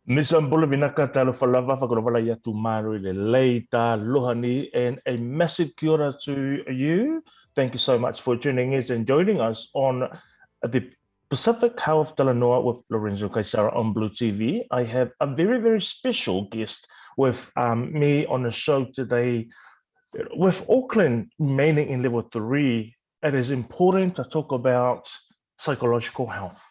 Misa Mbula Vinaka talofa lava whakalovala i atu māro i le lei tā lohani and a massive kia ora to you. Thank you so much for tuning in and joining us on the Pacific Health Talanoa with Lorenzo Kaisara on Blue TV. I have a very, very special guest with um, me on the show today. With Auckland remaining in level three, it is important to talk about psychological health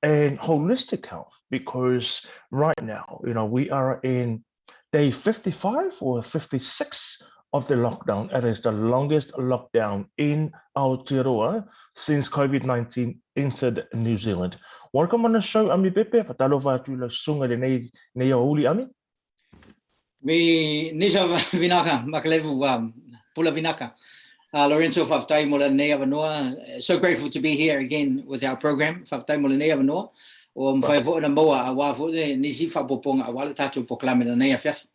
and holistic health because right now, you know, we are in day 55 or 56 of the lockdown. It is the longest lockdown in Aotearoa since COVID-19 entered New Zealand. Welcome on the show, Ami Pepe. Whatalofa atu la sunga le nei, nei o uli, Ami. Mi nisa vinaka, makalevu, um, pula vinaka. Uh, Lorenzo, whaftai mo le nei avanoa. So grateful to be here again with our program. Whaftai mo le nei avanoa. O mwhai fo na moa a wā fo nisi whapoponga a wale tātou poklame na nei awhiawhi.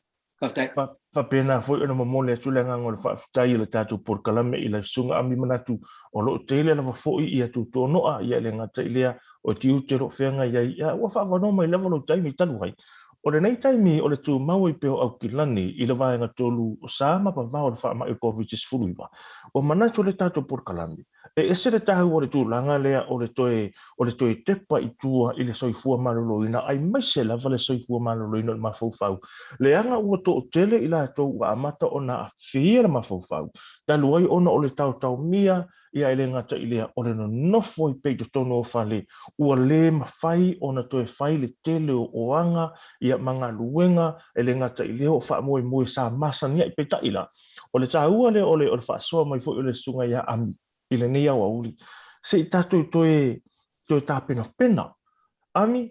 Faafetai. Faapena foi ona momoli atu le agaga o le faafetai i le tatou polokalame i lau susuga Ami Manatu o lo o tele lava foi ia tutonoa ia e le gata i lea o tiute o lo o feagai ai ia ua faaavanoa mai lava lou taimi talu ai. O lenei taimi o le tumau ai pea o Aukilani i le vaega tolu o sa ma vavao o le faamai o Koviti-19. Ua manatu le tatou polokalame E ese le taua o le tulaga lea o le toe, o le toe tepa i tua i le soifua maloloina, aemaise lava le soifua maloloina o le mafaufau. Leaga ua toatele i latou ua amata ona aafia le mafaufau, talu ai ona o le taotaomia, ia e le gata i lea, o le nonofo ai pea i totonu o fale, ua le mafai ona toe fai le tele o oaga, ia ma galuega, e le gata i lea o faamoemoe sa masani ai. Peitai la, O le taua lea o le, o le faasoa mai foi o le susuga ia Ami i lenei aoauli, se i tatou toe, toe tapenapena. Ami,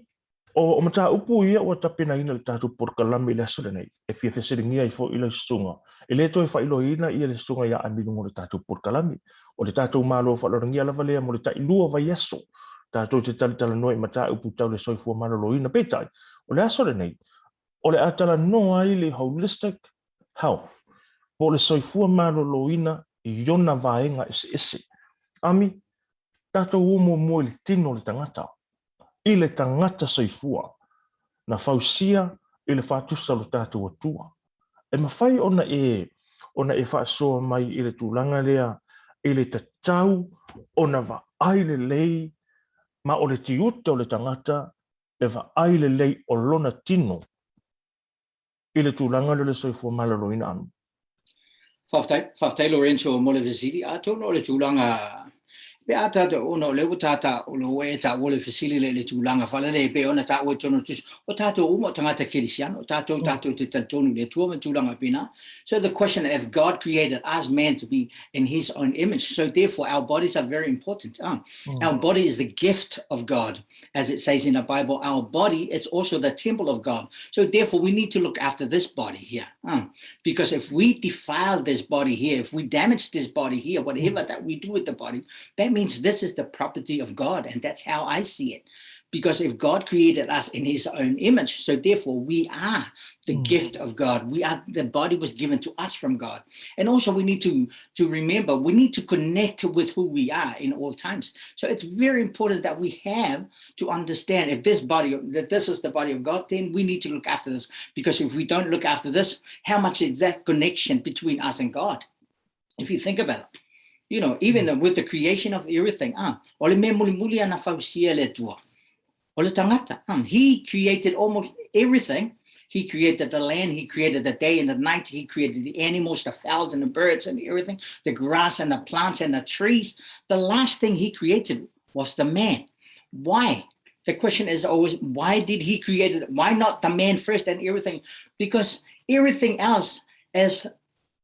o, o mataupu ia ua tapenaina i le tatou polokalame i le aso lenei, e fia fesiligia ai foi lau susuga. E le toe faailoaina ia le susuga ia Ami i luga o le tatou polokalame. O le tatou Malo faaaloalogia lava lea mo le tailua vaiaso, tatou te talatalanoa i mataupu tau le soifua maloloina. Peitai, o le aso lenei, o le a talanoa ai le holistic health, po o le soifua maloloina i ona vaega eseese. Ami, tatou o muamua i le tino o le tagata, i le tagata soifua, na fausia i le faatusa o lo tatou Atua. E mafai ona e, ona e faasoa mai i le tulaga lea i le tatau ona vaai lelei ma o le tiute o le tagata le vaai lelei o lona tino i le tulaga lea o le soifua maloloina anu. Faafetai, faafetai Lorenzo mo le fesili. Atonu o le tulaga pe a tatou ona o lea ua tata o lo ua e taua le fesili lea i le tulaga faalelei e pei ona taua i totonu o le tusi, o tatou uma o tagata kerisiano, o tatou tatou te talitonu i le Atua ma tulaga faapena. So the question if God created us man to be in his own image, so therefore our bodies are very important. Ah, Our body is the gift of God. As it says in the Bible, our body is also the temple of God. So therefore, we need to look after this body here. Uh, because if we defile this body here, if we damage this body here, whatever that we do with the body, that means this is the property of God. And that's how I see it. Because if God created us in his own image, so therefore we are the mm. gift of God. We are the body was given to us from God. And also we need to, to remember we need to connect with who we are in all times. So it's very important that we have to understand if this body that this is the body of God, then we need to look after this. Because if we don't look after this, how much is that connection between us and God? If you think about it. You know, even mm. with the creation of everything, ah, o le mea mulimuli ana fausia le Atua. O le tangata, um, he created almost everything. He created the land, he created the day and the night, he created the animals, the fowls and the birds and everything, the grass and the plants and the trees. The last thing he created was the man. Why? The question is always, why did he create it? Why not the man first and everything? Because everything else is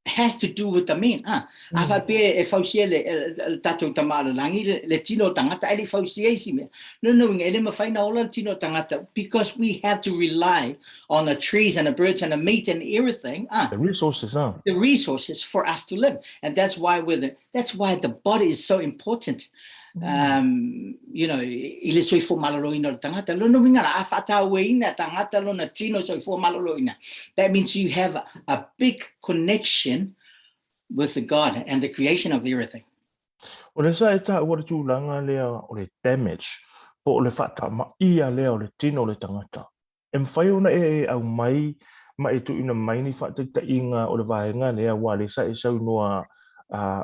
has to do with the man. Ah, a mm. faapea e fausia le, le tatou tama a le lagi, le, le tino o tangata, ai le fausia isi mea. No, no, e le mawhai na ola le tino o tangata, because we have to rely on the trees and the birds and the meat and everything. Ah, the resources, huh? The resources for us to live. And that's why we're the, that's why the body is so important. Mm. Um, you know, i le soifua maloloina o le tangata. Lona uiga la, a faatauaina tangata lona tino soifua maloloina. That means you have a, a big connection with the God and the creation of everything. O le sa e taua le tulaga lea o le damage po o le faatamaia lea o le tino o le tangata. E mafai ona e aumai ma e tuuina mai ni faataitaiga o le vaega lea aua lea sa e saunoa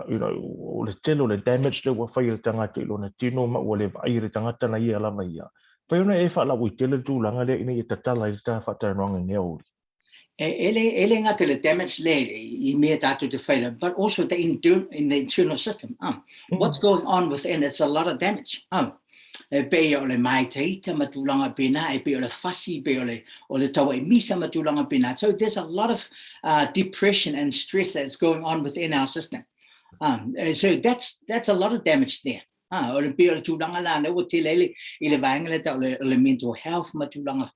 you know, o le tele o le damage lea ua fai e le tagata i lona tino ma ua le vaai e le tagata na ia lava ia. Mafai ona e faalauaitele le tulaga lea ina ia tatala ai le ta faatalanoaga i lenei aoauli. E, e le, e le gata i le damage lea i mea tātou te whai, but also the in, in the internal system. Mm. What's going on within, it's a lot of damage. E pei o le māitaita ma tulaga pēnā, e pei o le fasi, e pei o le, o le taua e misa ma tulaga pēnā. So there's a lot of uh, depression and stress that's going on within our system. Um, so that's, that's a lot of damage there. Ah, o le pei o le tulaga la, le ua tele ai i le vaega lea tau o le, o le mental health ma tulaga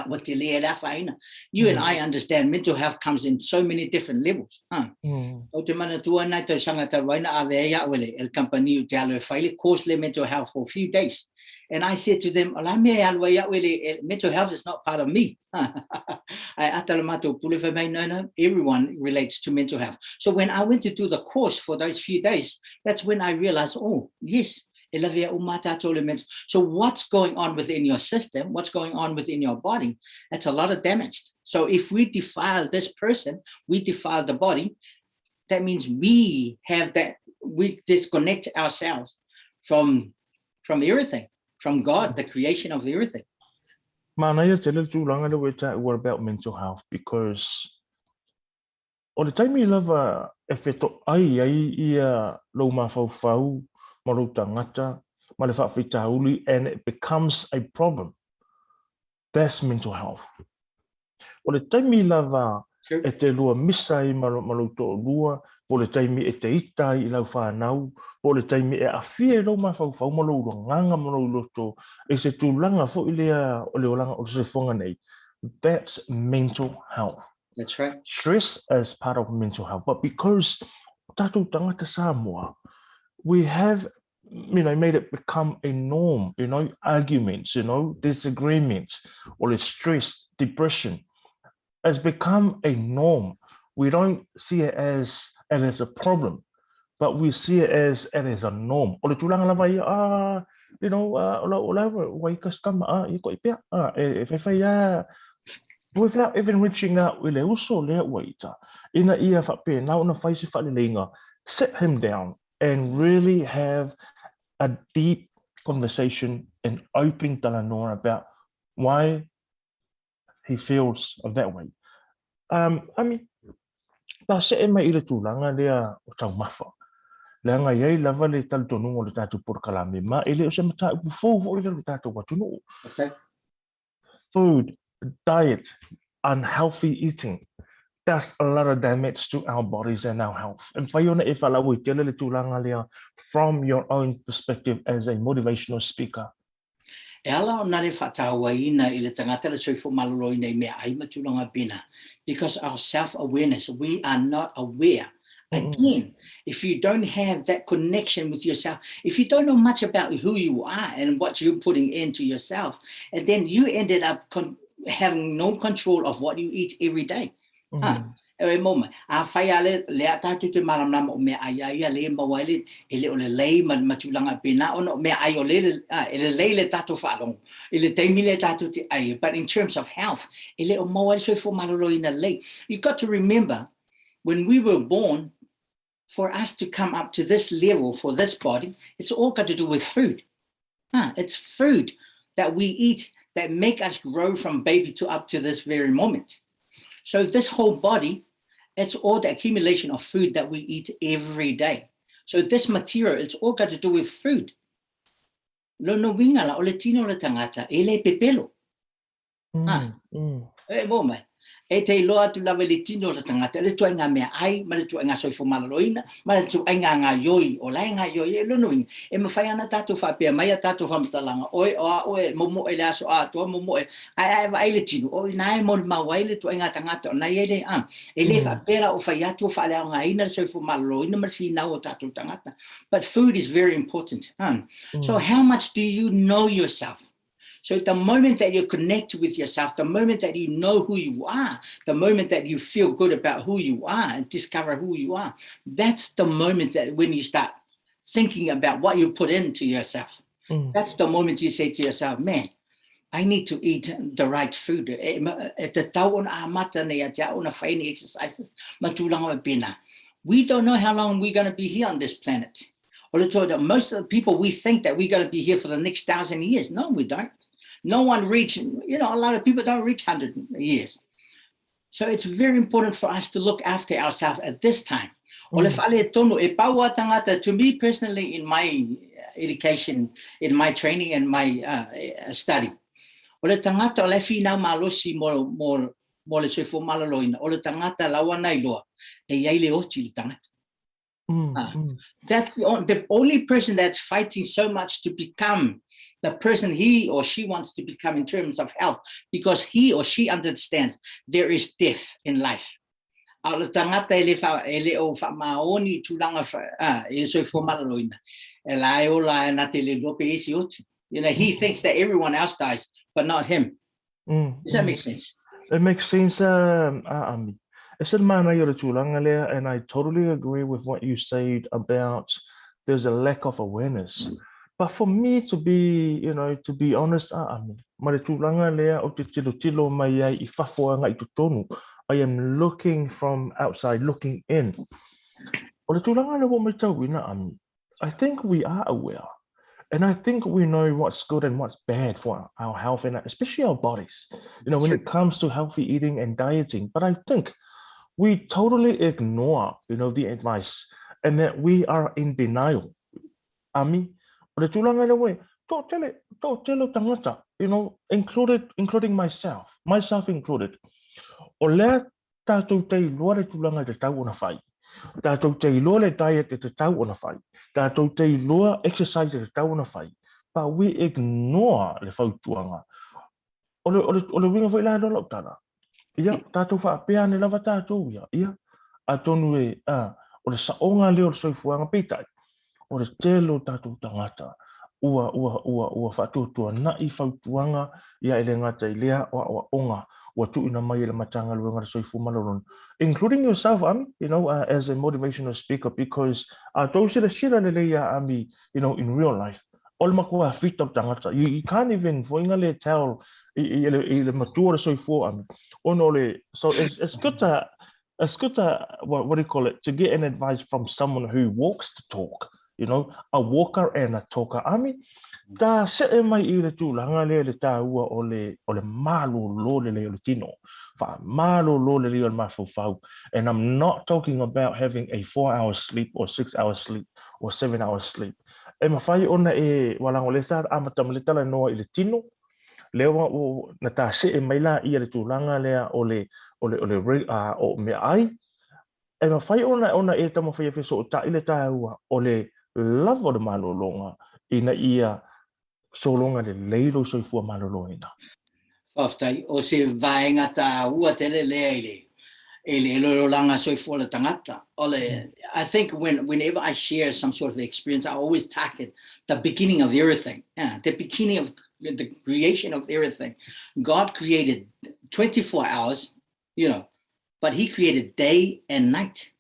ua tele ai le afaina. You mm. and I understand mental health comes in so many different levels. Huh? Mm. O te manatua nai tausaga talu ai na ave ai au e le, e le company o te alu e fai le course le mental health for a few days. And I said to them, o la mea e alu ai au e le, e, mental health is not part of me. Ai ata le matou pule fai mai, no, no, everyone relates to mental health. So when I went to do the course for those few days, that's when I realized, oh, yes, e lavea uma tātou le mental. So what's going on within your system, what's going on within your body, that's a lot of damage. So if we defile this person, we defile the body, that means we have that, we disconnect ourselves from, from everything, from God, the creation of everything. Manaia tele le tulaga lea ua e taua about mental health because O le taimi lava e fetoai ai ia lou mafaufau ma lou tagata ma le faafitauli and it becomes a problem, that's mental health. O le taimi lava e te lua misa ai ma lou toalua, po o le taimi e te ita ai i lau whanau, po o le taimi e aafia ai lou mafaufau ma lou agaga ma lou loto i se tulaga foi lea o le olaga o le soifuaga nei, that's mental health. That's right. Stress is part of mental health, but because tātou tangata Samoa, we have you know, made it become a norm, you know, arguments, you know, disagreements, or the stress, depression has become a norm. We don't see it as it as a problem, but we see it as it is a norm. O le tulaga lava ia, ah, you know, uh, o la, o la, ua i customer, ah, i ko i pea, ah, e, e whaiwhai a, without even reaching out i le uso lea ua ita, ina ia whapēnā ona whai se whaaleleiga, sit him down and really have a deep conversation and open talanoa about why he feels that way. Um, I mean, ta see mai i le tulaga lea o taumafa. Leaga e i ai lava le talitonuga o le tatou polokalame, ma e le o se mataupu fou foi lea i le tatou atunuu. Okay. Food, diet, unhealthy eating does a lot of damage to our bodies and our health. E mafai ona e faalauaitele le tulaga lea from your own perspective as a motivational speaker. E ala ona le faatauaina i le tagata le soifua maloloina i meaai ma tulaga pēnā because our self awareness, we are not aware. Again, if you don't have that connection with yourself, if you don't know much about who you are and what you're putting into yourself, and then you ended up con- having no control of what you eat every day. Mm. Ah, e mo mai. A whai a le, le a tātou te maramlama o mea ai ai a le maua ai le, e le o le lei ma, ma tūlanga pēnā ona o mea ai o le, a, e le lei le tātou whaalongo. I le taimi le tātou te ai. But in terms of health, e le o maua ai le soifua maloloina lei. You got to remember, when we were born, for us to come up to this level for this body, it's all got to do with food. Huh? It's food that we eat that make us grow from baby to up to this very moment. So this whole body, it's all the accumulation of food that we eat every day. So this material, it's all got to do with food. Lona uiga la, o le tino o le tagata, e le pepelo. Mm, ah. Mm. E mo mai. E te iloa atu lava i le tino o le tagata, le tuaiga mea ai, ma le tuaiga soifua maloloina, ma le tuaiga gaioi, o la e gaioi e lona uiga. E mafai ana tatou faapea mai a tatou faamatalaga, oe o a oe, momoe le aso atoa, momoe, ae a e vaai le tino, o ina e molimau ai le tuaiga tagata, o na i ai le, a, e le mm. faapea la o fai atu o faaleaogaina le soifua maloloina ma le finau o tatou tagata. But food is very important. Ah. Mm. So how much do you know yourself? So the moment that you connect with yourself, the moment that you know who you are, the moment that you feel good about who you are and discover who you are, that's the moment that when you start thinking about what you put into yourself. Mm. That's the moment you say to yourself, man, I need to eat the right food. E, e te tau ona amata nei a te au ona whai ni exercises, ma tūranga me pēnā. We don't know how long we're going to be here on this planet. O le toa, most of the people, we think that we're going to be here for the next thousand years. No, we don't. No one reach, you know, a lot of people don't reach 100 years. So it's very important for us to look after ourselves at this time. O le whale tonu, e pau a tangata, to me personally, in my education, in my training and my uh, study, o le tangata o le whinau malosi mo, mo, mo le soifua maloloina, o le tangata lawana i loa, e iai le oti le tangata. Mm, ah, mm. That's the, on, the only person that's fighting so much to become the person he or she wants to become in terms of health, because he or she understands there is death in life. A o le tagata e le, fa, e le o faamaoni i tulaga fa, ah, i le soifua maloloina, e la e ola e na te le lope isi oti. You know, he thinks that everyone else dies, but not him. Mm, Does that mm. make sense? It makes sense, um, uh, Ami. E se manaia o le tulaga lea, and I totally agree with what you said about there's a lack of awareness. But for me to be, you know, to be honest, uh, Ami, ma le tulaga lea o te tilotilo mai ai i fafo agai i totonu, I am looking from outside, looking in. O le tulaga lea ua matauina, Ami, I think we are aware. And I think we know what's good and what's bad for our health and especially our bodies, you know, when it comes to healthy eating and dieting. But I think we totally ignore, you know, the advice and that we are in denial. Ami, o le tulaga lea ua toatele, toatele o tagata, you know, included, including myself, myself included. O lea Tātou te iloa le tulaga e tatau ona whai. Tātou te iloa le diet e tatau ona whai. Tātou te iloa exercise e tatau ona whai. But we ignore le fautuaga. O le, o le, o le uiga foi la e lau tala. Ia, tātou whaapea ane lava tātou ia. Ia, atonu e, a, o le saoga lea o le soifuaga, peitai, o le tele o tātou tangata, ua, ua, ua, ua faatuatuana'i fautuaga ia e le gata i lea o aoaoga ua tuuina mai e le Matagaluega o le Soifua Maloloina, including yourself, Ami, you know, uh, as a motivational speaker, because a tou silasila lelei iā Ami, you know, in real life, o le matua fita o le tagata. You, you can't even foiga le tell i, i, i, le, i le matua o le soifua, Ami. Ona o le, so it's, it's good to, it's good to, what, what do you call it, to get an advice from someone who walks the talk, you know, a walker and a talker. Ami, ta see mai i le tulaga lea le tāua o le, o le malōlō lelei o le tino, wha lelei o le mafaufau. And I'm not talking about having a 4-hour sleep or 6-hour sleep or 7-hour sleep. E mawhai ona e walango le sa amata ma le tala noa i le tino, Lea ua, ua, na tā see mai la ia le tulaga lea o le, o le, o le, uh, o meaai, e mawhai ona, ona e taumawhai e fesootai le tāua o le lava o le malologa ina ia sologa lelei lou soifua maloloina. Faafetai, o se vaega tāua tele lea i le, E le lolaga soifua le tagata. O le, I think whenever I share some sort of experience, I always target the beginning of everything. Yeah, the beginning of the creation of everything. God created 24 hours, but he created day and night.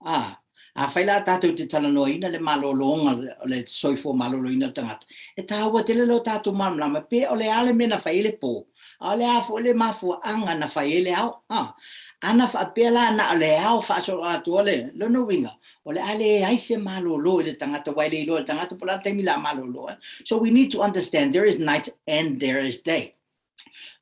Ā, afai la tātou te talanoaina le malōlōga o le soifua malōlōina o le tagata, e tāua tele lo tātou malamalama pe o le a le mea na fai ai le pō, a o le a foi le mafuaaga na fai ai le ao. Ā, ana faapea la na o le ao faasoloatoa le lona uiga, o le a leai se malōlō i le tagata aua e le iloa e le tagata po o le a le taimi o le a malōlō ai. So we need to understand there is night and there is day.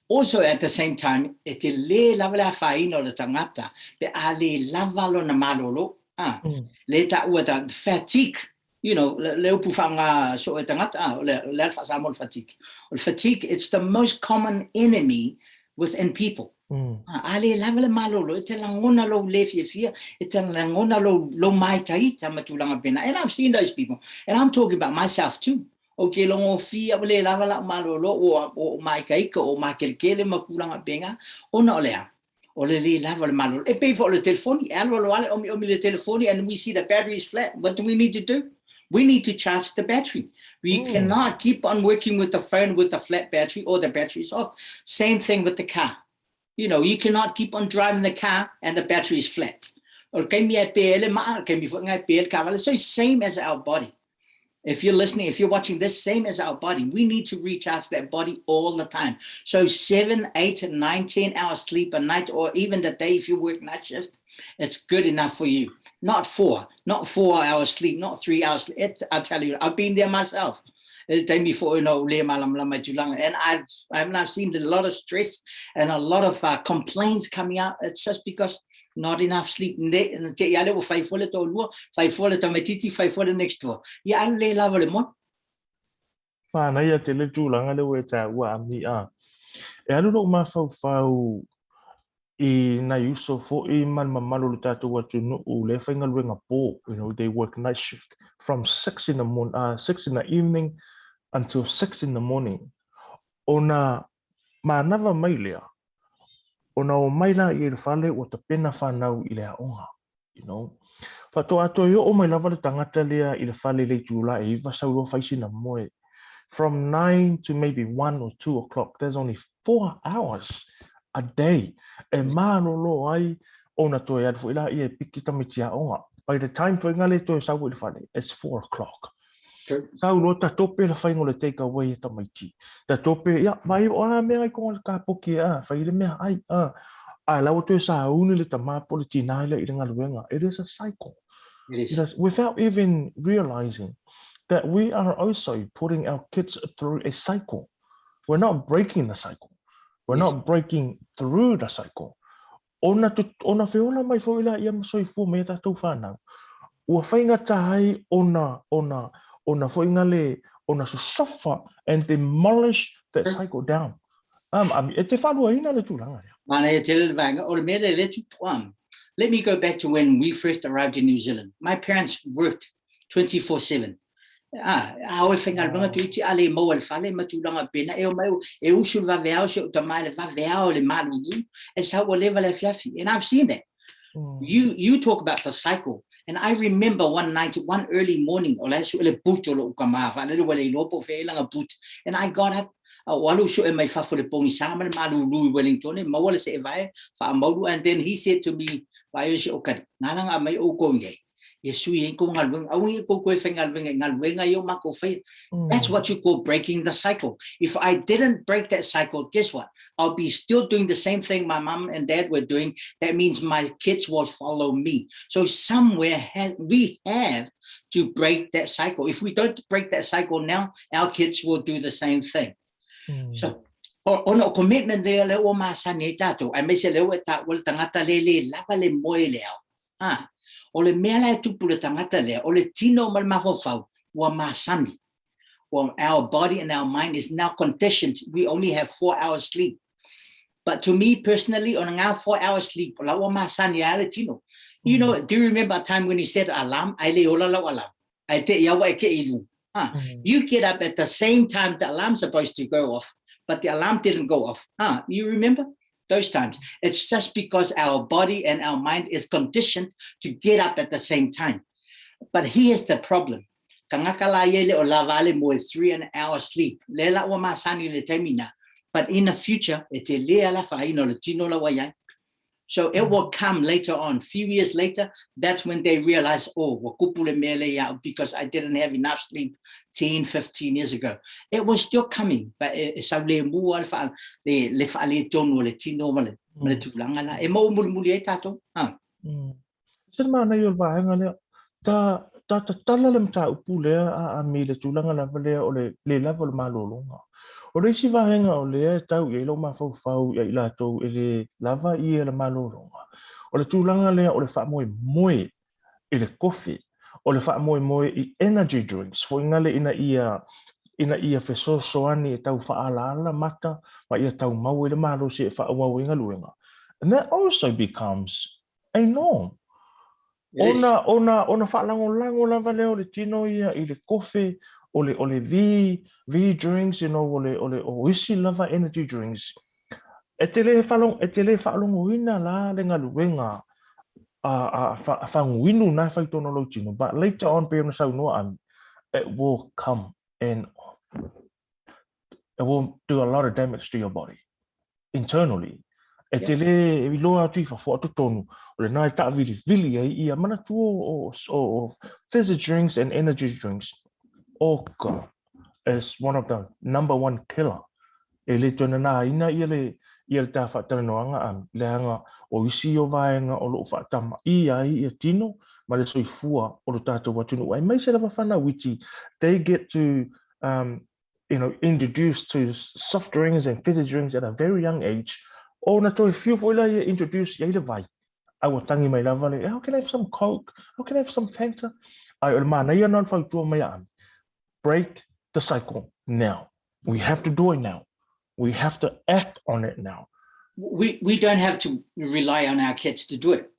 Also at the same time, e te lē lava le afaina o le tagata pe a lē lava lona malōlō. Ah, le taua ta fatigue, le upu whaanga so e tangata, ah, o le alfa Samoa le fatigue. O le fatigue, it's the most common enemy within people. Ah, a lē lava le malōlō, e te lagona lou lē fiafia, e te lagona lou māitaita ma tulaga pena. And I've seen those people, and I'm talking about myself too. Ou te logofia ua lē lava la'u malōlō, ua ou māikaika, ua ou mākelekele ma tulaga pēnā, ona o le a? O le lē lava o le malōlō. E pei foi o le telefoni, e alu alu lava le ʻomiʻomi i le telefoni and we see the battery is flat, what do we need to do? We need to charge the battery. We cannot keep on working with the phone with the flat battery or the battery is off. Same thing with the car. You cannot keep on driving the car and the battery is flat. O le taimi e pē ai le maa, o le taimi foi lena e pē ai le taavale. So same as our body. If you're listening, if you're watching this, same as our body, we need to recharge that body all the time. So 7, 8, 9, 10 hours sleep a night, or even the day if you work night shift, it's good enough for you. Not 4, not 4 hours sleep, not 3 hours sleep. I tell you, I've been there myself. The day before, le malamalama i tulaga. And I've seen a lot of stress and a lot of complaints coming out. It's just because not enough sleep. Ne, te ia le ua fai fua le toalua, fai fua le tamaititi, fai fua le next door. Ia alu lē lava le moe. Manaia tele tulaga lea ua e taua Ami a. E alu lou mafaufau i nai uso foi ma le mamalu o le tatou atunuu lea e faigaluega po, they work night shift from 6 in the morning, 6 in the evening until 6 in the morning. Ona manava mai lea, ona omai laia i le fale ua tapena fanau i le aoga. Faatoa toe oo mai lava le tagata lea i le fale i le itula e 9 sau loa fai sina moe. From 9 to maybe 1 or 2 o'clock, there's only 4 hours a day e malōlō ai ona toe alu foi laia e piki tamaiti aoga. By the time foi nga le toe sau i le fale, it's 4 o'clock. Sau loa tatope le faiga o le take away e tamaiti. Tatope, ia, mai o a mea ai konga le kapoki, a, fai le mea ai, a. A la ua toe sauni le tama po o le tinā lea i le galuega. It is a cycle. It is. It is, without even realizing that we are also putting our kids through a cycle. We're not breaking the cycle. We're not breaking through the cycle. Ona, ona feola mai foi laia ma soifua mai a tātou whānau. Ua faigata ai ona, ona, ona foi ngale, ona sosofa and demolish that cycle down. E te whaaluaina le tulaga lea. Manaia tele le vaega, o le mea lea le tupu, let me go back to when we first arrived in New Zealand. My parents worked 24/7. Ah, a o e faigaluega toeiti a le maua i le fale ma tulaga pena e omai e usu le vaveao si ou tama i le vaveao i le malulu e sau ua leva le afiafi. And I've seen that. You talk about the cycle. And I remember one night, one early morning, o la e sue le boot o lou tama, faalele ua le iloa po o fea i lana boot. And I got up, a o alu sue mai fafo i le pogisa ma le malulu i Wellington, e maua le seevae, faamaulu, and then he said to me, vaai o si ou kali, na ala na aumai oukou i inei, ia sui ai kou galuega, aua ne i kou toe faigaluega i galuega ia o makou faia. That's what you call breaking the cycle. If I didn't break that cycle, guess what? I'll be still doing the same thing my mum and dad were doing. That means my kids will follow me. So somewhere we have to break that cycle. If we don't break that cycle now, our kids will do the same thing. So, ona o commitment lea lea ua masani ai tātou, aemaise lea ua e taua le tagata le lē lava le moe i le ao. Ha, o le mea la e tupu i le tagata lea, o le tino ma le mafaufau ua masani. Well, our body and our mind is now conditioned. We only have 4 hours sleep. But to me personally, o ngā 4 hours sleep, o la ua masani ai le tino. Do you remember a time when you set alarm, ai le ola lau alarm? Ai te ia wa e ke ilu. Huh? You get up at the same time the alarm's supposed to go off, but the alarm didn't go off. Huh? You remember? those times. It's just because our body and our mind is conditioned to get up at the same time. But here's the problem. Tangata la ia le o lava le moe 3 an hour sleep. Le la ua masani le taimi na. But in the future, e te le ala whaina o le tino la wai So it will come later on. Few years later, that's when they realize, oh, ua kupu le mea le ia'u because I didn't have enough sleep 10, 15 years ago. It was still coming, but e, e sau le mua le, wha, le, le whaaletonu o le tino ma le, ma le tulaga la. E mau mulimuli ai tātou. Ha. Mm. Se manaia o le vaega lea. Ta, ta tatala le mataupu lea a Ami i le tulaga lava lea o le le lava o le malologa. O le isi vaega o lea e tau i ai lou mafaufau ia i latou e le lava ia le malologa, o le tulaga lea o le faamoemoe i le kofi, o le faamoemoe i energy drinks foinale ina ia ina ia fesoasoani e tau faaalaala mata ma ia tau mau ai le malosi e faaauau ai galuega. And that also becomes a norm. Ona, ona, ona faalagolago lava lea o le tino ia i le kofe, o le, o le V, V drinks, you know, o le, o le, o isi lava energy drinks. E te le whalo, e te le whaalogoina la le galuega a, a, a, a faguinu na e whai tōna lou tino. But later on, pei ona saunoa Ami, it will come and it will do a lot of damage to your body internally. E te le iloa atu i fafo atu tonu, o lena e taawilivili ai ia manatua o, o, o, o fizzy drinks and energy drinks. Oh God, is one of the number one killer. E le toe nanāina ia le, ia le tā whaatalanoaga a leaga o isi o vaega o loo whaatama'i ai ia tino ma le soifua o lo tātou atunuu. Aemaise lava whanau iti, they get to um, you know, introduced to soft drinks and fizzy drinks at a very young age, ona toe fiu foi lea ia introduce i ai le vai. A ua tangi mai lava le, how can I have some Coke? How can I have some Fanta? Ai, o le manaia na o le fautua mai a Ami. Break the cycle now. We have to do it now. We have to act on it now. We, we don't have to rely on our kids to do it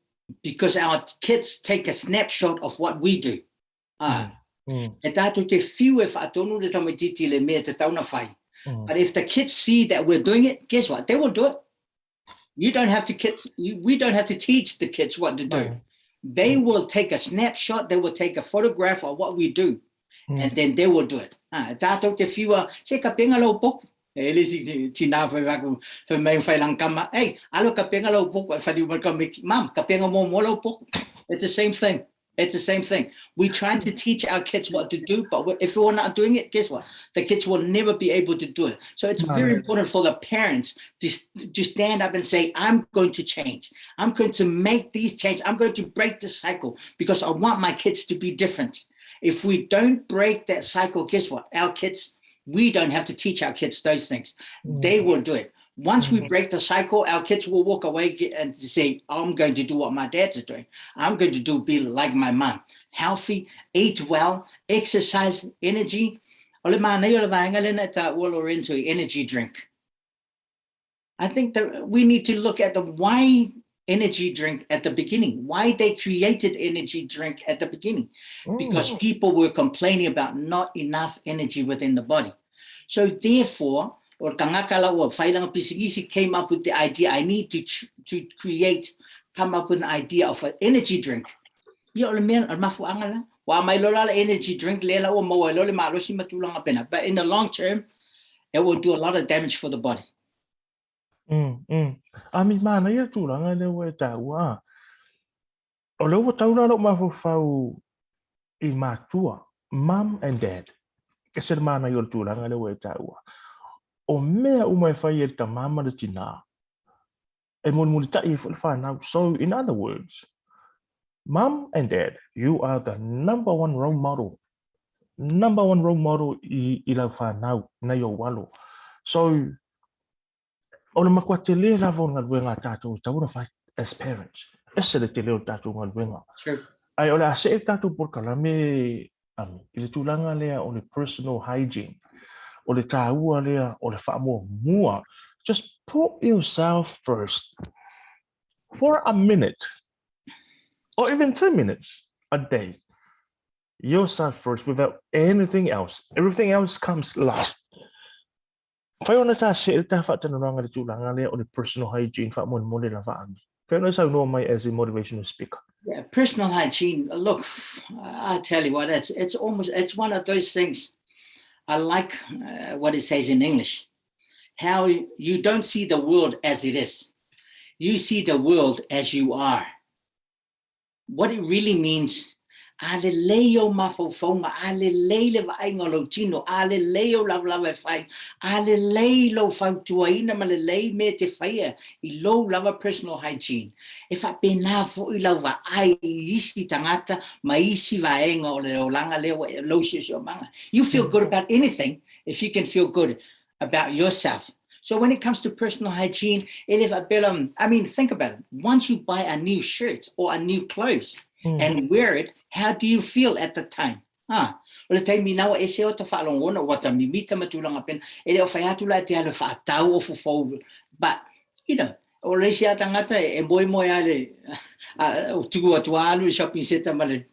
because our kids take a snapshot of what we do. Ā, e tātou te whiu e whaatonu le tamaitiiti le mea te tauna whai. But if the kids see that we're doing it, guess what? They will do it. You don't have to kids, you, we don't have to teach the kids what to do. They will take a snapshot, they will take a photograph of what we do, and then they will do it. Ā, e tātou te whiua, se ka penga lau poku. E le si tinā whai whaku, whai mai whai lang kama, hey, alo ka penga lau poku, e whai uma ka miki, mam, ka penga mō mō lau poku. It's the same thing. It's the same thing. We try to teach our kids what to do, but if we're not doing it, guess what? The kids will never be able to do it. So it's very important for the parents to, to stand up and say, I'm going to change. I'm going to make these change. I'm going to break the cycle because I want my kids to be different. If we don't break that cycle, guess what? Our kids, we don't have to teach our kids those things. They will do it. Once we break the cycle, our kids will walk away and say, I'm going to do what my dad's doing. I'm going to do be like my mom. Healthy, eat well, exercise, energy. O le manaia o le vaega lena e taua Lorenzo i energy drink. I think that we need to look at the why energy drink at the beginning, why they created energy drink at the beginning. Because people were complaining about not enough energy within the body. So therefore, o le tagata la ua whai langa pisikisi came up with the idea, I need to, to create, come up with an idea of an energy drink. Ia o le mea, o le mafuaaga la. Ua aumai loa la le energy drink lea la ua maua ai loa le malosi ma tulaga pena. But in the long term, it will do a lot of damage for the body. Mm, mm. Ami, manaia tulaga lea ua e taua a. O lea ua tau la lou mafaufau i matua, mum and dad. Ese le manaia o le tulaga lea ua e taua. O mea uma e fai e le tamā ma le tinā, e mulimulitaʻi ai foi le whanau. So, in other words, mum and dad, you are the number one role model. Number one role model i, i lau whanau, nei ou alo. So, o le matua tele lava o le galuega a tatou e tatau ona fai as parents. Ese le tele o le tatou galuega. Sure. Ae o le a see le tatou polokalame Ami, i le tulaga lea o le personal hygiene, o le taua lea o le faamuamua, just put yourself first for a minute or even 2 minutes a day. Yourself first without anything else. Everything else comes last. Mafai ona ta see le ta faatalanoaga i le tulaga lea o le personal hygiene faamolemole lava Ami. Mafai ona e saunoa mai as a motivational speaker. Yeah, personal hygiene, look, I tell you what, it's, it's almost, it's one of those things, I like uh, what it says in English, how you don't see the world as it is. You see the world as you are. What it really means, a lelei ou mafaufauga, a lelei le vaaiga o lou tino, a lelei ou lavalava e fai, a lelei lou fautuaina ma lelei mea e te faia i lou lava personal hygiene. E faapena foi lau vaai i isi tagata ma isi vaega o le olaga lea ua lou siosiomaga. You feel good about anything if you can feel good about yourself. So when it comes to personal hygiene, e le faapea, I mean, think about it. Once you buy a new shirt or a new clothes mm. and wear it, how do you feel at the time? Ah, o le taimi nā ua ese o ta faalogona, ua ta mimita ma tulaga pena, e le o fai atu la e te alu faatau ofu fou, but, you know, o le isi a tagata e moemoe a le o tu atu a alu i shopping centre ma le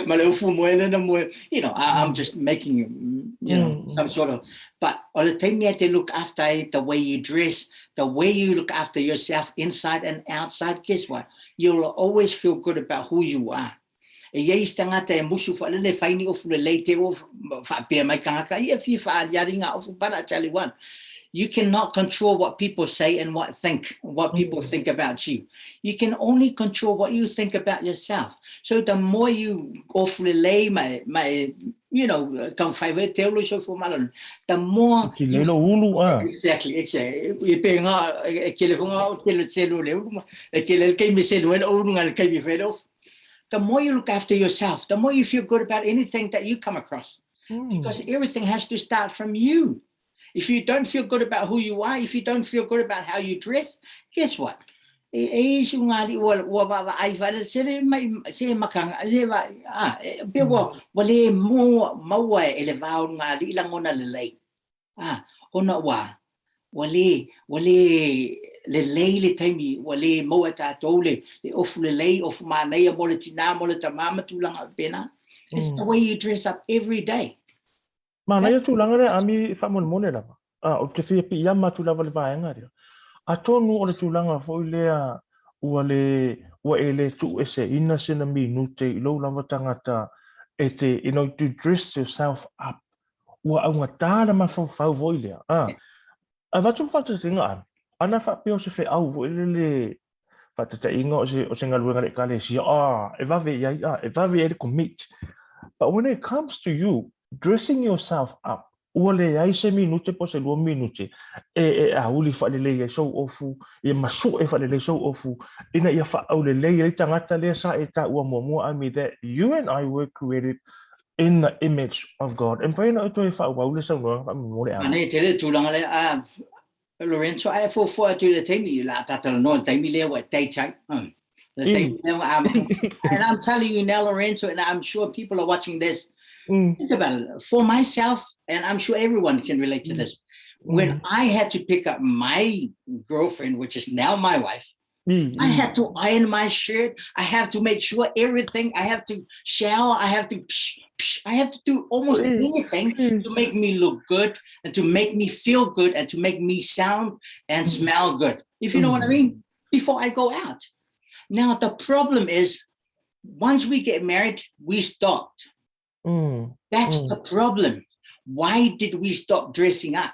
ma le ufu moe lena moe you know I, I'm just making you know mm. some sort of but o le taimi e te look after ai the way you dress the way you look after yourself inside and outside guess what you'll always feel good about who you are E i ai isi tagata e musu whaalele e whai ni ofu lelei te o whaapea mai tagata ia fia whaariari ngā ofu but I tell you what you cannot control what people say and what think what people mm. think about you you can only control what you think about yourself so the more you ofu lelei ma ma you know taumafai foi te ulu i soifua malolo the more Ki lelo ulu a. Exactly, exactly. E pe ngā, e kele fo ngā o tele selu le ulu ma, e kele le keimi selu e le ulu ngā le keimi whele ofu. The more you look after yourself, the more you feel good about anything that you come across. Mm. Because everything has to start from you. If you don't feel good about who you are, if you don't feel good about how you dress, guess what? E, e isi ngā li ua, ua vaavaai whaele, se le mai, se makanga, se va, ah, e, pe ua, mm. ua le mua, maua e le vao ngā li langona le lei. Ah, ona ua, ua le, ua le lelei le taimi, ua le maua e tātou le, le ofu lelei, ofu mānaia mo le tinā, mo le tamā ma tulaga pēnā. It's the mm. way you dress up every day. Mānaia tulaga lea, Ami, faamolemole lava. A, ou te fia piiama atu lava i le vaega lea. Atonu o le tulaga foi lea ua le, ua e le tuueseina sina minute i lou lava tagata e te, you know, to dress yourself up. Ua augata le mafaufau foi lea. A, avatu le faataitaiga, Ami, ana faapea o se feau foi lele faataitaiga o se, o se galuega a le Ekalesia, ah, e vave i ai, ah, e vave i ai le commit. But when it comes to you dressing yourself up, ua leai se minute po o se lua minute e, e auli faalelei ai sou ofu, ia masuʻe faalelei sou ofu, ina ia faaaulelei ai tagata lea sa e taua muamua, I mean that you and I were created in the image of God. E mafai ona e toe faaauau le saunoaga faamolemole a. Anei tele tulaga lea, ah, Lorenzo, ai fuafua atu i le taimi, la a talanoa i le taimi lea ua e date ai. Um, le taimi lea ua And I'm telling you now, Lorenzo, and I'm sure people are watching this, mm. think about it. For myself, and I'm sure everyone can relate to mm. this, when mm. I had to pick up my girlfriend, which is now my wife, Mm, I had to iron my shirt. I have to make sure everything. I have to shower. I have to psh, psh, I have to do almost mm. anything mm. to make me look good and to make me feel good and to make me sound and mm. smell good. If you know what I mm. mean, before I go out. Now the problem is once we get married, we stopped. Mm. That's mm. the problem. Why did we stop dressing up?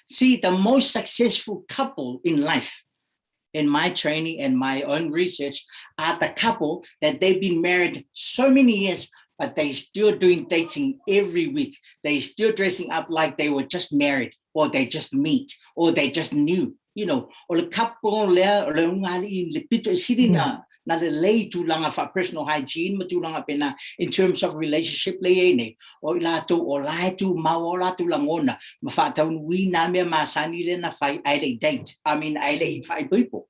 See, the most successful couple in life, in my training and my own research, are the couple that they've been married so many years, but they still doing dating every week. They still dressing up like they were just married or they just meet or they just knew. You know, o le couple lea, o le unga le pito e siri na, na lelei tulaga faa-personal hygiene ma tulaga pena in terms of relationship le i ai nei, o i latou o la e tumau o latou lagona ma faataunuuina nā mea masani lea na fai ae le i date, I mean ae le i faaipoipo.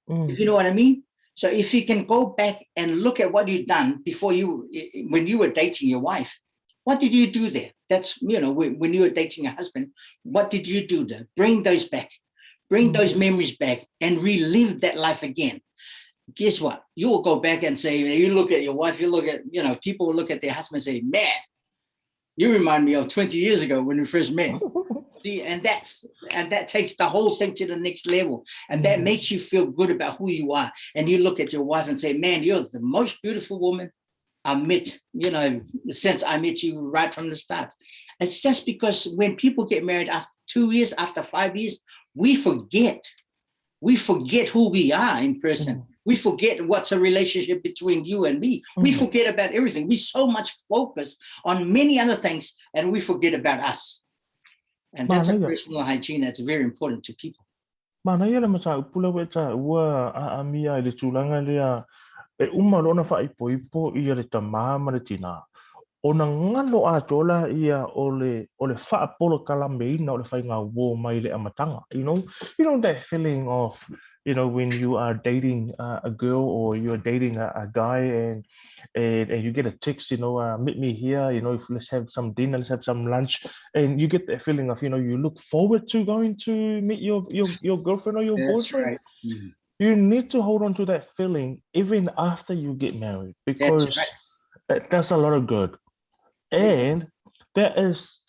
Mm. If you know what I mean? So if you can go back and look at what you've done before you, when you were dating your wife, what did you do there? That's, you know, when you were dating your husband, what did you do there? Bring those back. Bring those memories back and relive that life again. Guess what? You will go back and say, you look at your wife, you look at, you know, people will look at their husband and say, man, You remind me of 20 years ago when we first met. See, and that's and that takes the whole thing to the next level. And that makes you feel good about who you are. And you look at your wife and say, Man, you're the most beautiful woman I met, you know, since I met you right from the start. It's just because when people get married after 2 years, after 5 years, we forget. We forget who we are in person. We forget what's a relationship between you and me. We forget about everything. We so much focus on many other things and we forget about us. And that's a Manaia. personal hygiene that's very important to people. Manaia le mataupu lea ua e taua a amia i le tulaga lea e uma loa ona faaipoipo ia le tamā ma le tinā, ona galo atoa laia o le o le faapolokalameina o le faiga uō mai le amataga. You know that feeling of when you are dating a girl or you are dating a guy and you get a text, "Meet me here, let's have some dinner, let's have some lunch," and you get that feeling of you look forward to going to meet your girlfriend or your That's boyfriend. right. You need to hold on to that feeling even after you get married That's because right. it does a lot of good. And that is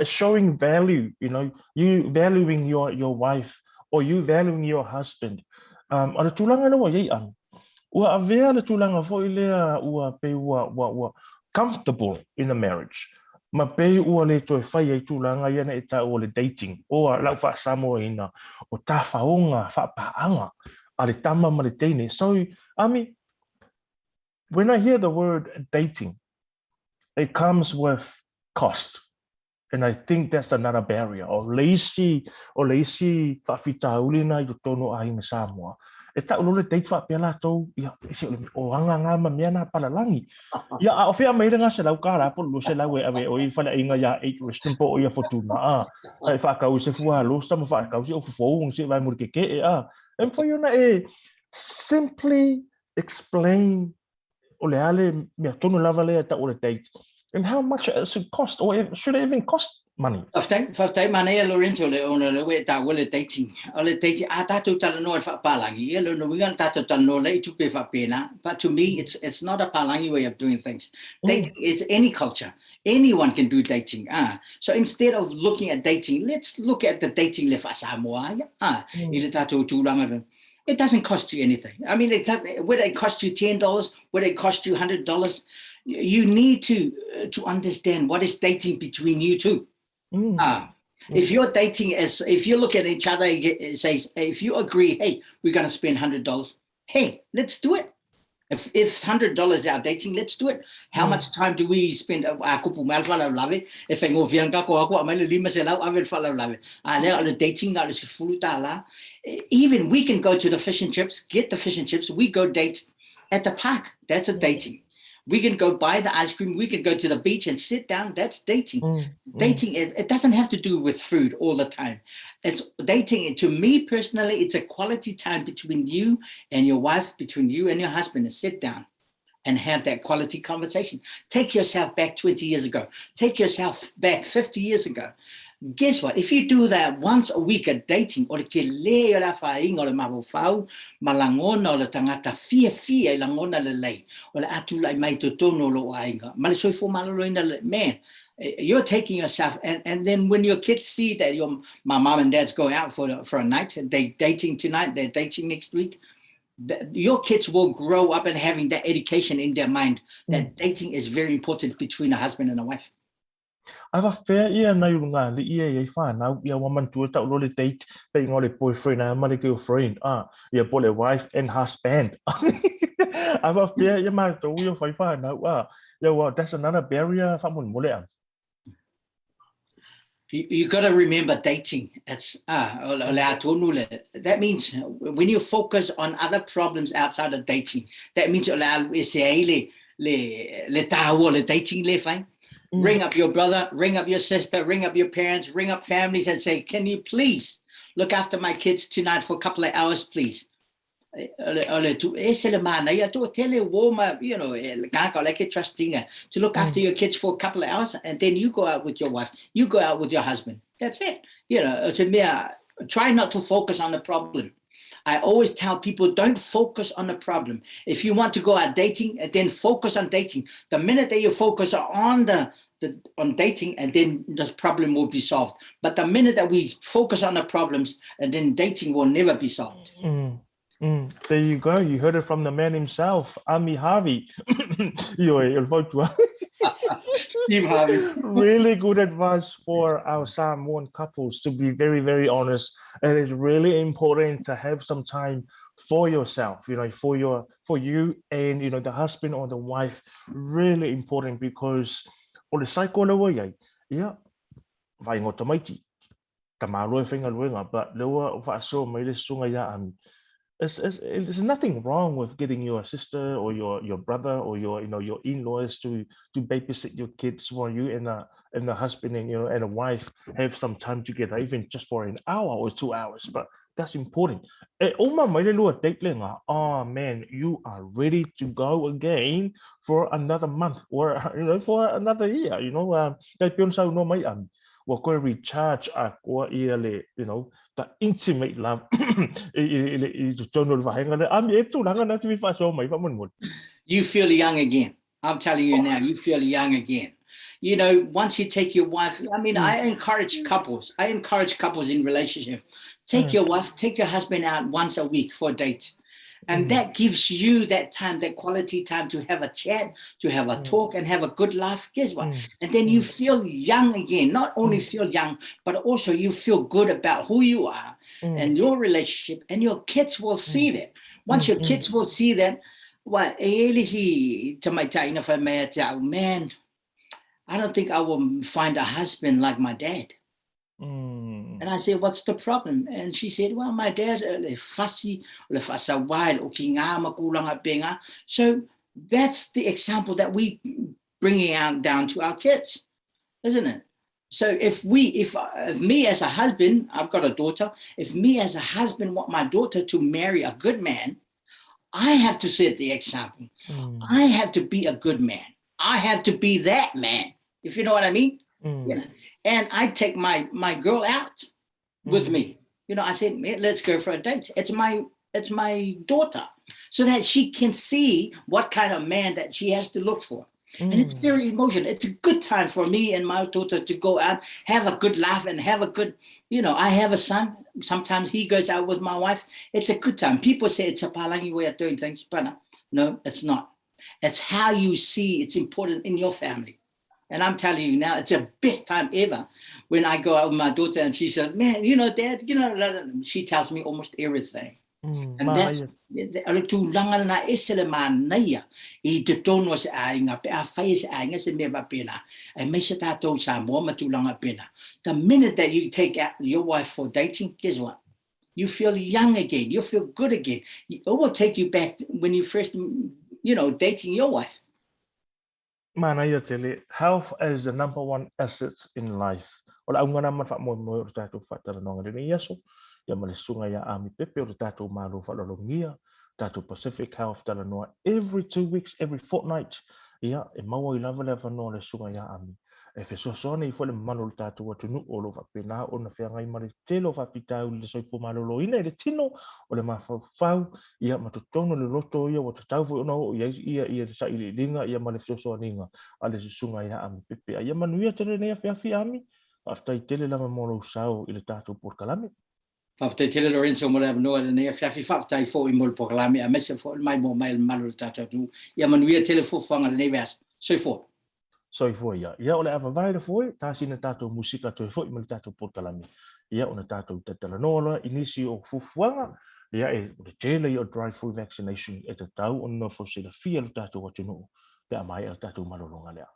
showing value, you valuing your wife or you valuing your husband. O le tulaga lea ua i ai anu, ua avea le tulaga foi lea ua pei ua comfortable in a marriage ma pei ua le toe fai ai tulaga ia na e taua o le dating oa lau faasamoaina o tafaoga faapaaga a le tama ma le teine. So, I mean, when I hear the word dating, it comes with cost. And I think that's another barrier. O le isi, o le isi faafitauli lena i totonu o aiga Samoa. E tau loa le date faapea latou, ia, se o le o aga ngā ma mea nā palalagi. Ia, a o fea mai le ngā selau kālā po o le 200 e ave oi i faleaiga iā Eight Restaurant po o ia Fortuna, a. E faakau i se fua roaster ma faakau se ofu fou se vae mo le keke'e, a. E mafai ona e simply explain o le a le mea tonu lava lea e tau o le date and how much it should cost or if, should it even cost money? Faafetai, faafetai manaia Lorenzo le ona le ua e taua le dating. O le dating, a tātou talanoa i le faapālagi, ia lona uiga na tātou talanoa lea i tupe faapena, but to me it's not a pālagi way of doing things. Dating is any culture. Anyone can do dating. Ah. So instead of looking at dating, let's look at the dating le faa-Samoa ia. Ah, i le tātou tulaga. It doesn't cost you anything. I mean, whether it costs you $10, whether it costs you $100, you need to understand what is dating between you two. Ah, if you're dating as if you look at each other, it says if you agree, "Hey, we're gonna spend $100. Hey, let's do it. If $100 our dating, let's do it. How much time do we spend? A kupu mai le faalavelave e faigofie ana tatou aku aumai le 500 ave le faalavelave. A lea o le dating na o le $10. Even we can go to the fish and chips, get the fish and chips. We go date at the park. That's a dating. We can go buy the ice cream. We can go to the beach and sit down. That's dating. Dating, it doesn't have to do with food all the time. It's dating. To me personally, it's a quality time between you and your wife, between you and your husband, and sit down and have that quality conversation. Take yourself back 20 years ago. Take yourself back 50 years ago. Guess what? If you do that once a week at dating, o le telē o le afaina o le mafaufau, ma lagona o le tagata fiafia i lagona lelei, o le a tulai mai totonu o lou aiga. Ma le soifua maloloina le, man, you're taking yourself, and then when your kids see that your my mom and dad's going out for a night, they dating tonight, they're dating next week, your kids will grow up and having that education in their mind that dating is very important between a husband and a wife. Ae faapefea ia nai ulugalii ia e i ai fanau, ia ua manatua e tau loa le date pe igoa o le boyfriend a ma le girlfriend, a, ia po o le wife and husband. Ae faapefea ia matou ia o fai fanau, a, ia ua that's another barrier faamolemole a. You got to remember dating. It's o le a tonu le. That means when you focus on other problems outside of dating, that means o le a e se ai le tāua le dating le fai. Ring up your brother, ring up your sister, ring up your parents, ring up families and say, "Can you please look after my kids tonight for a couple of hours, please?" O le tu e se le mana ia to tele wo ma e le kāka o le ke trustinga to look after your kids for a couple of hours, and then you go out with your wife, you go out with your husband. That's it. It's a mea, try not to focus on the problem. I always tell people don't focus on the problem. If you want to go out dating, then focus on dating. The minute that you focus on the, the on dating, and then the problem will be solved. But the minute that we focus on the problems, and then dating will never be solved. Mm. Mm, there you go. You heard it from the man himself, Ami Harvey. Steve Harvey. Really good advice for our Samoan couples to be very, very honest. It is really important to have some time for yourself, you know, for your for you and you know the husband or the wife. Really important because o le cycle le wai ia, vainga o tamaiti. Tamāloa e faigaluega, but lea ua faasoa mai le susuga ia Ami. It's, it's, there's nothing wrong with getting your sister or your, your brother or your, you know, your in-laws to, to babysit your kids while you and the, and the husband and, you know, and a wife have some time together, even just for an hour or 2 hours. But that's important. E oma mai le lua date le ngā, oh man, you are ready to go again for another month or you know, for another year, you know. Kai pei ona saunoa mai Ami, ua koe recharge atoa ia le, you know, the intimate love i, i, i, i totonu o le vahenga lea. Ami, e tulaga na te faasoa mai faamolemole. You feel young again. I'm telling you now, you feel young again. You know, once you take your wife, I mean, I encourage couples. I encourage couples in relationship. Take your wife, take your husband out once a week for a date. And that gives you that time, that quality time to have a chat, to have a talk and have a good laugh. Guess what? And then you feel young again. Not only feel young, but also you feel good about who you are and your relationship, and your kids will see that. Once your kids will see that, well, e e le isi tamaitai na fai mai ia te au, man, I don't think I will find a husband like my dad. And I said, what's the problem? And she said, well, my dad, le fussy, le whasawai, o ki ngā makulanga penga. So that's the example that we bringing out down to our kids, isn't it? So if we, if, if me as a husband, I've got a daughter, if me as a husband want my daughter to marry a good man, I have to set the example. I have to be a good man. I have to be that man, if you know what I mean. You know, and I take my, my girl out with me. You know, I said, let's go for a date. It's my, it's my daughter, so that she can see what kind of man that she has to look for. And it's very emotional. It's a good time for me and my daughter to go out, have a good laugh and have a good, you know, I have a son. Sometimes he goes out with my wife. It's a good time. People say it's a palangi way of doing things, but no, it's not. It's how you see it's important in your family. And I'm telling you now, it's the best time ever when I go out with my daughter and she says, man, you know, Dad, you know, she tells me almost everything. And that's, o le tulaga lena e ese le manaia i totonu o se aiga pe afai e se aiga se mea faapena, aemaise tatou i Samoa ma tulaga faapena. The minute that you take out your wife for dating, guess what? You feel young again. You feel good again. It will take you back when you first, you know, dating your wife. Manaia tele, health is the number one asset in life. O le auga lena ma le faamoemoe o le tatou faatalanoaga i lenei aso, ia ma le susuga ia Ami Pepe o le tatou Malo Faaaloalogia, tatou Pacific Health talanoa every 2 weeks, every fortnight, ia, e maua ai lava le avanoa o le susuga ia Ami e fesoasoani ai foi le mamalu o le tatou atunuu o lo o faapena ona feagai ma le tele o faafitauli i le soifua maloloina i le tino o le mafaufau, ia, ma totonu o le loto, ia, ua tatau foi ona oo i ai ia, ia le sailiiliga, ia, ma le fesoasoaniga a le susuga ia Ami Pepe. A ia manuia tele lenei afiafi, Ami. Faafetai tele lava mo lou sao i le tatou polokalame. Faafetai tele Lorenzo mo le avanoa i lenei afiafi. Faafetai foi mo le polokalame aemaise foi le maimoa mai a le mamalu o le tatou atunuu. Ia manuia tele fuafuaga i lenei vaiaso. Soifua. Soifua ia. Ia o le a vavae le foe, tasi na tatou musika toe foi ma le tatou polokalame. Ia ona tatou tatalanoa loa i nisi o fuafuaga, ia e o le tele ia o drive through vaccination e tatau ona nofo silafia le tatou atunuu pe a maea le tatou malologa lea.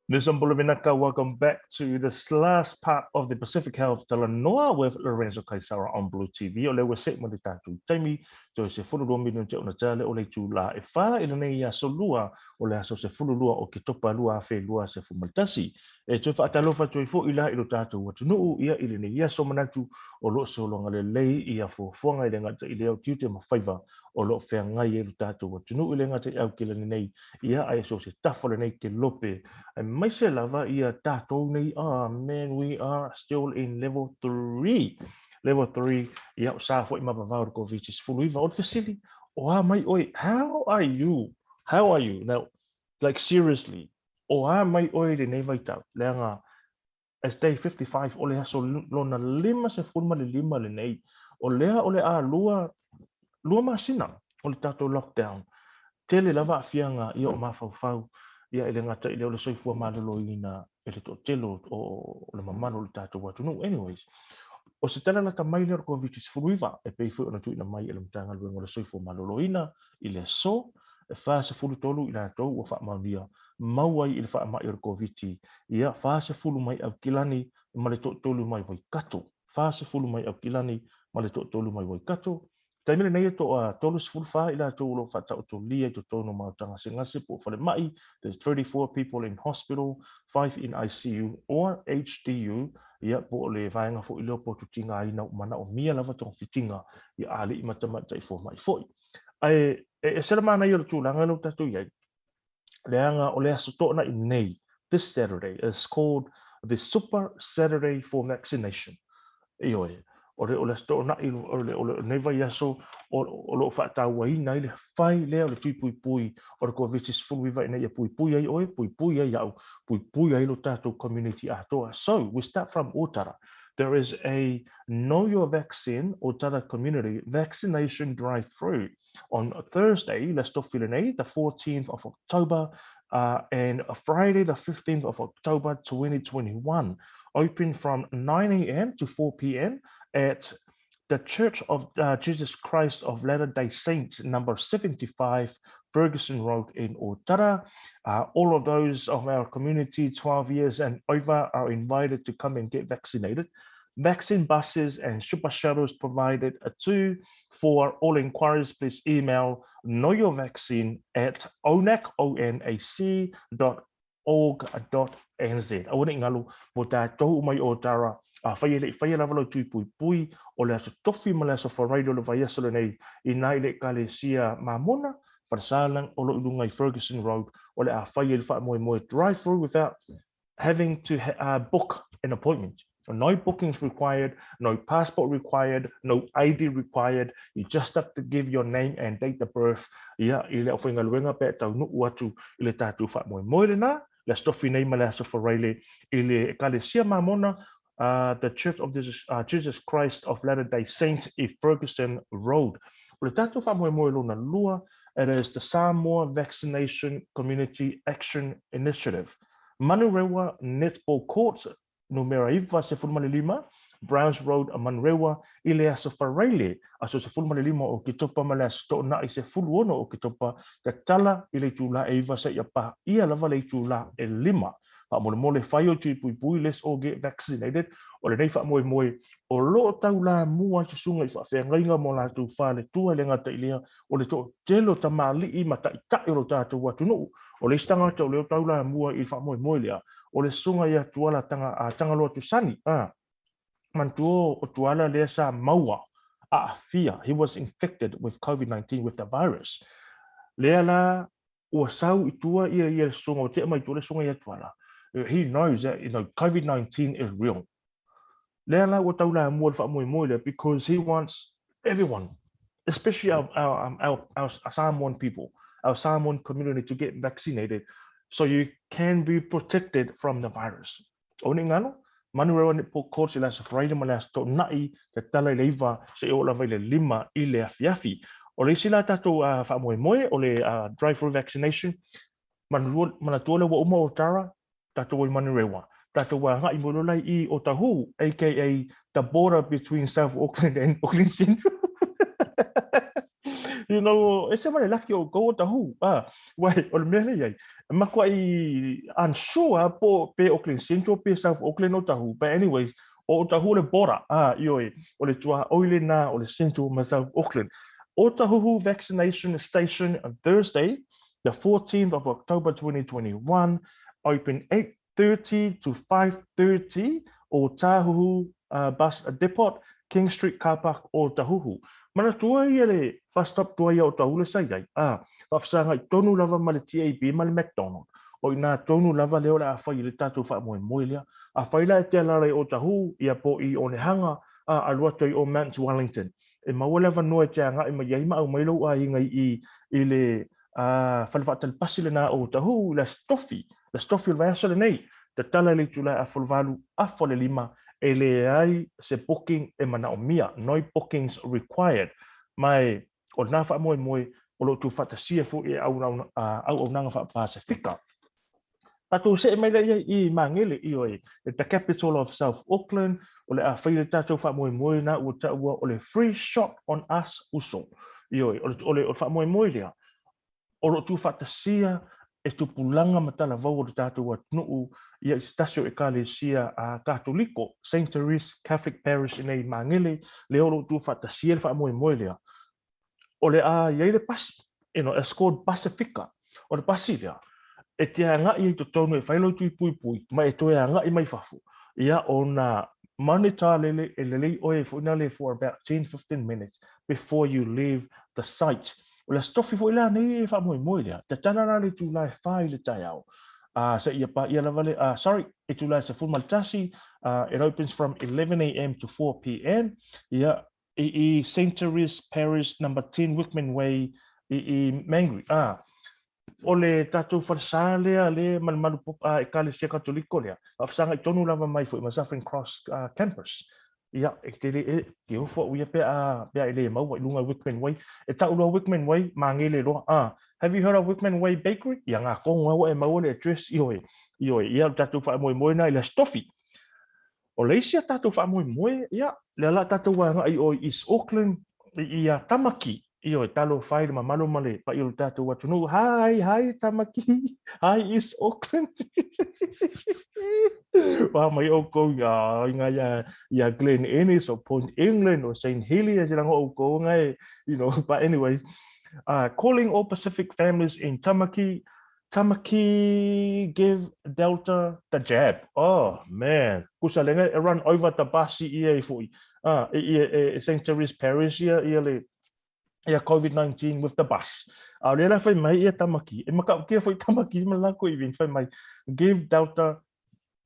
Ms. Bolovinaka, welcome back to this last part of the Pacific Health Talanoa with Lorenzo Kaisara on Blue TV. O lea ua see mai le tatou taimi, toe 12 minute ona tale o le itulā e whā i lenei aso lua o le aso 12 o Oketopa 2021. E toe faatalofa atu ai foi la i lo tatou atunuu ia i lenei aso manatu o lo o sologa lelei ia fuafuaga e le gata i lea o tiute ma faiva o lo o feagai ai lo tatou atunuu e le gata i Aukilani nei ia ae so o se tafa o lenei kelope aemaise lava ia tatou nei oh man we are still in level 3 level 3 ia o sa foi ma vavao le Covid-19 o le fesili o a mai oe how are you how are you now like seriously o a mai oe i lenei vaitau leaga As day 55, o le aso lona 55 lenei, o lea o le a lua, lua masina o le tatou lockdown. Tele lava aafiaga ia o mafaufau ia e le gata i lea o le soifua maloloina e le toatele o, o le mamalu o le tatou atunuu. Anyways, o se tala lata mai lea o le Koviti-19 e pei foi ona tuuina mai e le Matagaluega o le Soifua Maloloina i le aso, e 43 i latou ua faamaonia mau ai i le faamai o le Koviti, ia, 40 mai Aukilani ma le toatolu mai Waikato. 40 mai Aukilani ma le toatolu mai Waikato. Taimi lenei e toa 34 i latou o lo o faataotolia i totonu o maota gasegase po o falemai, there's 34 people in hospital, 5 in ICU or HDU, ia, po o le vaega foi lea o potu tigaina ua manaomia lava togafitiga i alii ma tamaitai fomai foi. Ae e ese le manaia o le tulaga lea ua tatou i ai, leaga o le aso toonai nei, this Saturday, is called the Super Saturday for Vaccination. Ioe, o le, o le aso toonai, o le, o lenei vaiaso, o, o lo o faatauaina ai le fai lea o le tui puipui o le Koviti-19 ina ia puipui ai oe, puipui ai au, puipui ai lo tatou community atoa. So, we start from Otara. There is a Know Your Vaccine Otara Community Vaccination Drive-Through on Thursday, le tofi lenei, the 14th of October, uh, and Friday, the 15th of October 2021, open from 9 a.m. to 4 p.m. at the Church of uh, Jesus Christ of Latter-day Saints, number 75, Ferguson Road in Otara. Uh, all of those of our community, 12 years and over, are invited to come and get vaccinated. Vaccine buses and super shuttles provided too. For all inquiries, please email knowyourvaccine at onac, O-N-A-C, dot org.nz. Aua ne i ngalo mo tatou mai Otara, afai e le i faia lava lau tui puipui, o le aso tofi ma le aso Faraire o le vaiaso lenei, inā i le Ekalesia Mamona, Wharesalang, o lo o i luga i Ferguson Road, o le a fai ai le faamoemoe drive through without having to uh, book an appointment. No bookings required, no passport required, no ID required. You just have to give your name and date of birth. Ia, i le aufaigaluega pe a taunuu atu i le tatou faamoemoe lena, le Aso Tofi nei ma le Aso Faraile i le Ekalesia Mamona, uh, the Church of Jesus, uh, Jesus Christ of Latter-day Saints i Ferguson Road. O le tatou faamoemoe lona lua, it is the Samoa Vaccination Community Action Initiative. Manurewa Netball Courts, numera 95, Browns Road, Manurewa, i le Aso Faraile, aso 15 o Oketopa ma le Aso Toonai 16 o Oketopa, tatala i le itulā e 9 seia paia lava le itulā e 5. Faamolemole fai o tui puipui, let's all get vaccinated. O lenei faamoemoe, o lo o taulamua ai susuga i faafeagaiga ma o latou faletua e le gata i lea, o le toatele o tamalii ma taitai o lo tatou atunuu. O le isi tagata o lea o taulamua i le faamoemoe lea, o le susuga ia Tuala Tanga, a Tagaloa Tusani, a, manatua o Tuala lea sa maua aafia, he was infected with COVID-19, with the virus. Lea la, ua sau i tua ia ia le susuga, ua tea mai tua le susuga ia Tuala. He knows that, you know, COVID-19 is real. Lea la ua taulamua le faamoemoe lea because he wants everyone, especially our, our, um, our, our Samoan people, our Samoan community to get vaccinated so you can be protected from the virus. O ni ngalo, manu rewa ni po kōti le aso Friday ma le aso toʻanaʻi, te tala i le iva, se i oo lava i le lima i le afiafi. O le isi la tatou uh, faamoemoe, o le uh, drive-through vaccination, manatua lea ua uma o Tara, tatou i Manurewa, tatou agai mo lola i Otahuhu, aka the border between South Auckland and Auckland Central. You know, e se ma le laki o kou o tahu. Ah, wai, o le mea lea i ai, e matuai unsure po pe Auckland Central pe South Auckland o tahu. But anyways, o Otahuhu o le border, ah, ioe, o le tuaoi lena o le Central ma South Auckland. Otahuhu Vaccination Station Thursday, the 14th of October 2021, open 8:30 to 5:30 Otahuhu Bus Depot, King Street Car Park, Otahuhu. Manatua ia le bus stop tuai ia Otahuhu le sa i ai, ā, faafesagai tonu lava ma le TAB ma le McDonald. O i nā tonu lava lea o le a fai i le tātou faamoemoe lea. Afai la e te alaala i Otahuhu, ia po i Onehanga, ā, alu atu ai o Mount Wellington. E maua le avanoa e te agai mai ai ma aumai lou aiga i i le fale faatali pasi lena o Otahuhu i le Aso Tofi, le Aso Tofi o le vaiaso lenei. Tatala i le itula e 18, afa le 5, e leai se booking e manaomia, no bookings required. Ma e o lena faamoemoe o lo o tuufaatasia foi e auaunaga faa-Pasefika. Tatou see mai lea i Magele, ioe, the capital of South Auckland, o le a fai le tatou faamoemoe na ua taua o le free shot on us uso. Ioe, o le, o le, o le faamoemoe lea, o lo o tuufaatasia e tupulaga ma talavou o le tatou atunuu ia i se tasi o Ekalesia a Katoliko, Saint Therese Catholic Parish i nei i Magele, lea o lo o tuufaatasia le faamoemoe lea. O le a i ai le pasi, you know, it's called Pasifika. O le pasi lea, e te agai ai i totonu e fai lou tui puipui, ma e toe agai mai fafo, ia ona monitor lele e lelei oe foi nale for about 10, 15 minutes before you leave the site. O le Aso Tofi foi la nei e faamoemoe lea, tatala la le itula e wha i le taeao, a seia paia lava le, sorry, itula e 11, it opens from 11am to 4pm, ia, i i Saint Therese Parish number 10 Wickman Way i i Mangere, a, o le tatou falesa lea le malumalu a Ekalesia Katoliko lea, faafesagai tonu lava mai foi ma Suffering Cross Campus. Ia, e te le, e, te ofo au ia pe a, pe a e le maua i lunga i Wickman Way. E tau loa Wickman Way, Magele loa, a, have you heard of Wickman Way Bakery? Ia, ngā kongo aua e maua le address, ioe, ioe, ia, o le tatou faamoemoe na i le Aso Tofi. O le isi a tatou faamoemoe, ia, lea la tatou agai i o i East Auckland, i ia Tamaki, ioe, talofa ai le mamalu ma le paia o le tatou atunuu, hi, hi Tamaki, hi East Auckland. Wā mai oukou i ngā inga ia, ia Glen Innes o Point England o St Heliers, i ranga oukou nga e, you know, but anyway, calling all Pacific families in Tamaki, Tamaki give Delta the jab. Oh man, kusa lenga e run over the bus i ia i foi. Ah, i ia e St Therese Parish ia ia le ia COVID-19 with the bus. A le la fai mai ia Tamaki. E makautia foi Tamaki ma lako i fai mai give Delta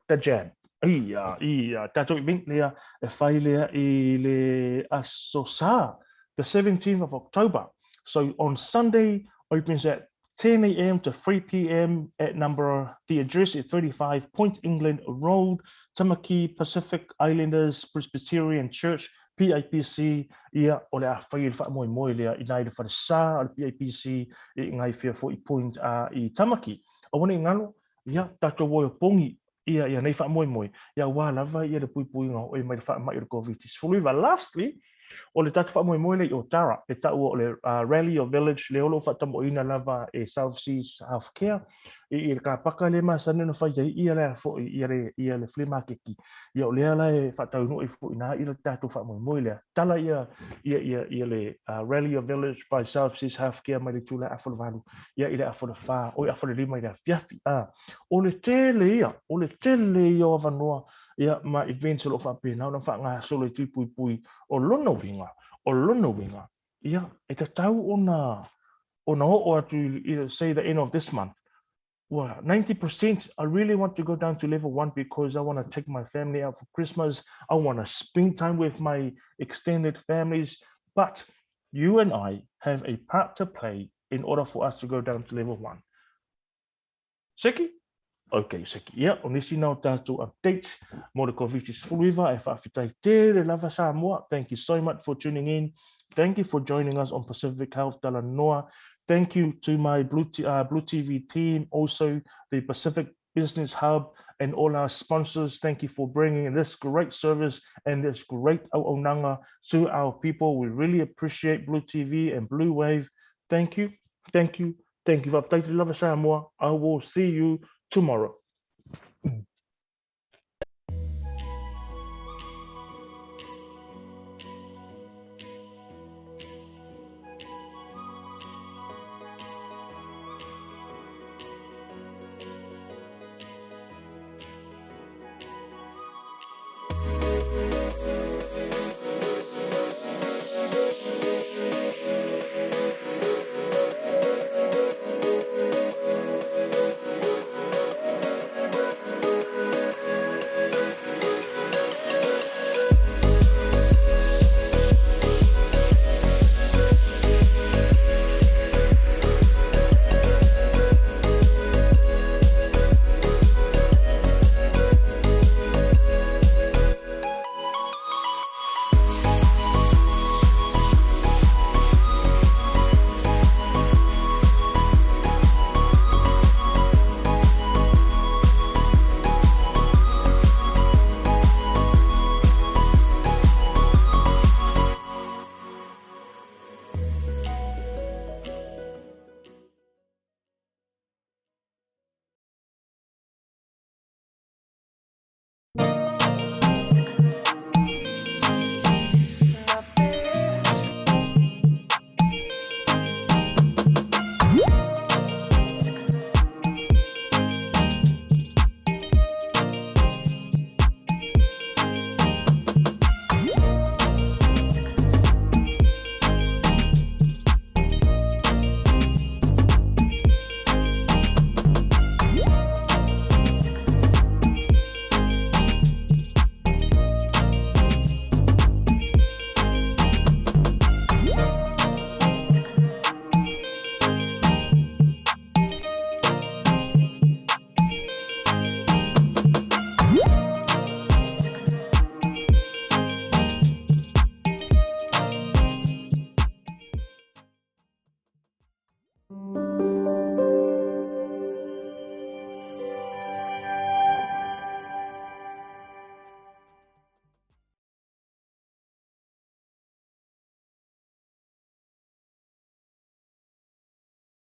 the jab. Ia, ia, tatou event lea e fai lea i le aso Sa, the 17th of October. So on Sunday, opens at 10am to 3pm at number, the address is 35 Point England Road, Tamaki Pacific Islanders Presbyterian Church, PIPC, ia, o le a fai e le whaamoemoe lea i nai le whare sa o le PIPC i ngai whia fo i Point a i Tamaki. Aua ne i ngalo, Ia, tatou o e pongi ia ia nei faamoemoe, ia aua lava ia le puipuiga o oe mai le faamai o le Koviti-19. Lastly, o le tatou faamoemoe lea i Otara, e taua o le Rally of Village lea o lo o faatamoeina lava e South Seas Healthcare i i le kapaka lea e masani ona fai ai ia lea foi ia le ia le flea maketi. Ia o lea la e faataunuu ai foi i ina ia le tatou faamoemoe lea. Tala ia ia ia ia le Rally of Village by South Seas Healthcare mai le itula e afa o le valu ia i le afa o le whā, oi afa o le lima i le afiafi, ā, o le tele ia, o le tele ia o avanoa, ia, ma events o lo o faapena ona faagasolo i tui puipui o lona uiga, o lona uiga, ia, e tatau ona, ona oo atu i, i, say the end of this month, ua 90% I really want to go down to level 1 because I want to take my family out for Christmas, I want to spend time with my extended families, but you and I have a part to play in order for us to go down to level 1. Seki? Ok, Seki. Ia, o nisi na o tātou update mō le Koviti-19 e whaawhitai tele lava Samoa. Thank you so much for tuning in. Thank you for joining us on Pacific Health Talanoa. Thank you to my Blue, T, Blue TV team, also the Pacific Business Hub and all our sponsors. Thank you for bringing this great service and this great auaunaga to our people. We really appreciate Blue TV and Blue Wave. Thank you, thank you, thank you. Faafetai tele lava Samoa. I will see you tomorrow.